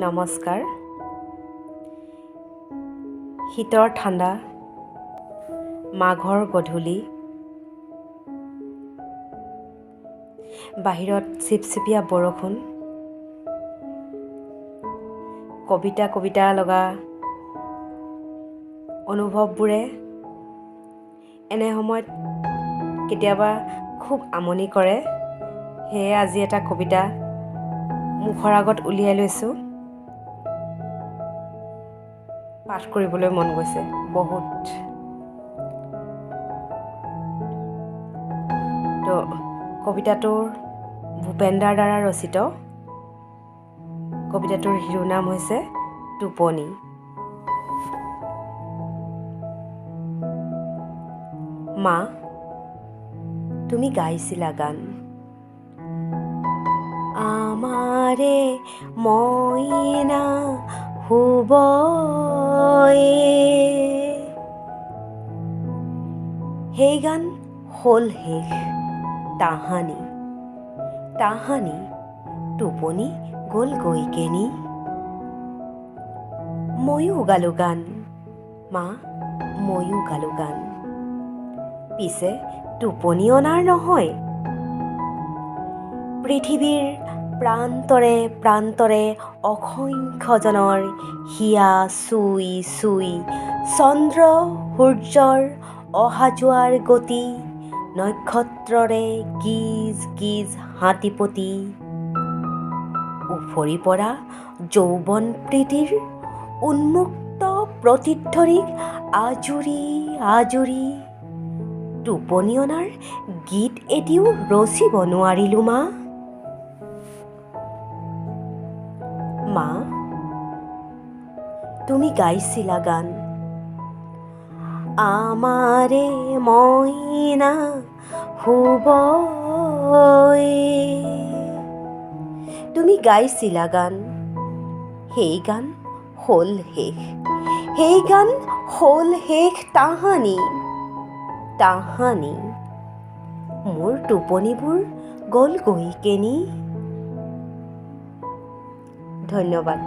নমস্কাৰ। শীতৰ ঠাণ্ডা মাঘৰ গধূলি, বাহিৰত চিপচিপীয়া বৰষুণ, কবিতা কবিতা লগা অনুভৱবোৰে এনে সময়ত কেতিয়াবা খুব আমনি কৰে। সেয়ে আজি এটা কবিতা মুখৰ আগত উলিয়াই লৈছোঁ, পাঠ কৰিবলৈ মন গৈছে বহুত। তো কবিতাটোৰ ভূপেন্দাৰ দ্বাৰা ৰচিত কবিতাটোৰ শিৰোনাম হৈছে টোপনি। মা, তুমি গাইছিলা গান, আমাৰে মইনা শুবয়ে। সেই গান হ'ল শেষ, তাহানি তাহানি টোপনি গ'ল গৈ কেনি। ময়ো গালো গান, মা ময়ো গালো গান, পিছে টোপনি অনাৰ নহয়। পৃথিৱীৰ প্ৰান্তৰে প্ৰান্তৰে অসংখ্যজনৰ হিয়া চুই চুই চন্দ্ৰ সূৰ্যৰ অহা যোৱাৰ গতি, নক্ষত্ৰৰে গীজ গীজ হাতীপতি, উফৰি পৰা যৌৱন প্ৰীতিৰ উন্মুক্ত প্ৰতিধ্বনিক আজুৰি আজুৰি টোপনি অনাৰ গীত এটিও ৰচিব নোৱাৰিলোঁ মা। মা, তুমি গাইছিলা গান, আমাৰে মইনা শুবয়ে। তুমি গাইছিলা গান, সেই গান হ'ল শেষ, সেই গান হ'ল শেষ, তাহানি তাহানি মোৰ টোপনিবোৰ গ'লগৈ কেনি। ধন্যবাদ।